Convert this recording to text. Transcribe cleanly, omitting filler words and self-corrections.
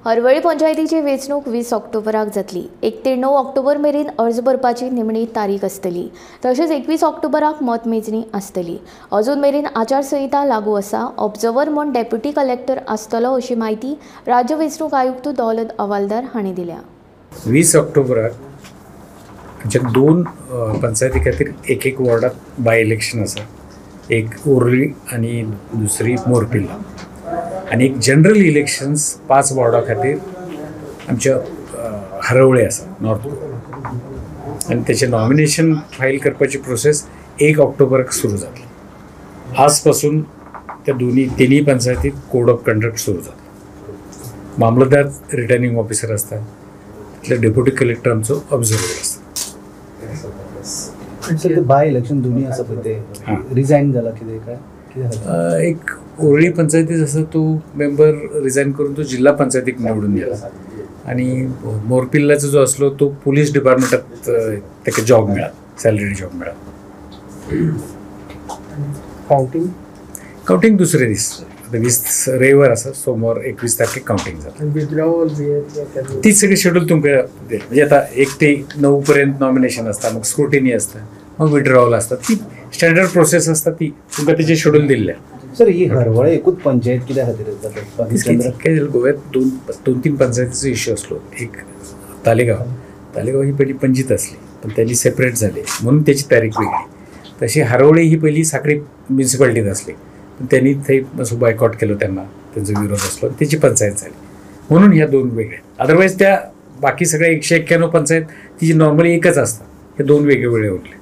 हरवळी पंचायतीची वेंचणूक 20 ऑक्टोबराक जातली. 1 ते 9 ऑक्टोबर मेरेन अर्ज भरपाची निमणी तारीख आसतली. तशेंच 21 ऑक्टोबराक मतमेजणी आसतली. अजून मेरेन आचारसंहिता लागू आसा. ऑब्जर्वर म्हूण डेप्युटी कलेक्टर आसतलो अशी म्हायती राज्य वेंचणूक आयुक्त दौलत हवालदार हांणी दिल्या. 20 ऑक्टोबराक आमच्या 2 पंचायती खातीर एक एक वॉर्डात बाय इलेक्शन आसा. एक ओर्ली आनी दुसरी मोरपिल्ला. आनी एक जनरल इलेक्शन्स 5 वॉर्डा खातीर आमच्या हरवळे आसा नॉर्थ गोवा. आनी तेचें नॉमिनेशन फायल करपाची प्रोसेस 1 ऑक्टोबराक सुरू जातली. आज पासून त्या दोन्ही तिन्ही पंचायतीत कोड ऑफ कंडक्ट सुरू जातलो. मामलतदार रिटर्निंग ऑफिसर आसता, तितले डेप्युटी कलेक्टर आमचो ऑब्जर्वर आसता. सर, बाय इलेक्शन दोन्ही आसा पळय ते रिजायन जाला कितें काय? एक ओरळी पंचायतीत आसा तो मेंबर रिजायन करून तो जिल्हा पंचायतीक निवडून गेला. आनी मोरपिल्लाचो जो आसलो तो पुलीस डिपार्टमेंटात ताका जॉब मेळ्ळा, सॅलरी जॉब मेळ्ळा. कावंटींग कावंटींग दुसरे दीस, 20 रविवार आसा, सोमवार 21 तारखेक कावंटींग जाता. ती सगळी शेड्यूल तुमकां म्हणजे आतां 1 ते 9 पर्यंत नॉमिनेशन आसता, मग स्क्रुटिनी आसता, मग विड्रॉवल आसता, ती स्टँडर्ड प्रोसेस आसता, ती तुमकां तेजें शेड्यूल दिल्लें. सर, ही हरवळे एकूच पंचायत कित्या खातीर जाता? काय जालें, गोव्यात 2-3 पंचायतीचो इश्यू आसलो. एक तालेगांव, तालेगांव ही पयली पंजीत आसली पण त्यांनी सेपरेट झाले म्हणून त्याची तारीख वेगळी. तशी हरवळे ही पहिली साखळी म्युनिसिपाल्टीत असली पण त्यांनी थंय मातसो बायकॉट केलो, त्यांना त्यांचा विरोध असलो, त्याची पंचायत झाली म्हणून ह्या 2 वेगळ्या. अदरवाईज त्या बाकी सगळ्या 191 पंचायत तिची नॉर्मली एकच असतात, हे 2 वेगळे वेगळे उरले.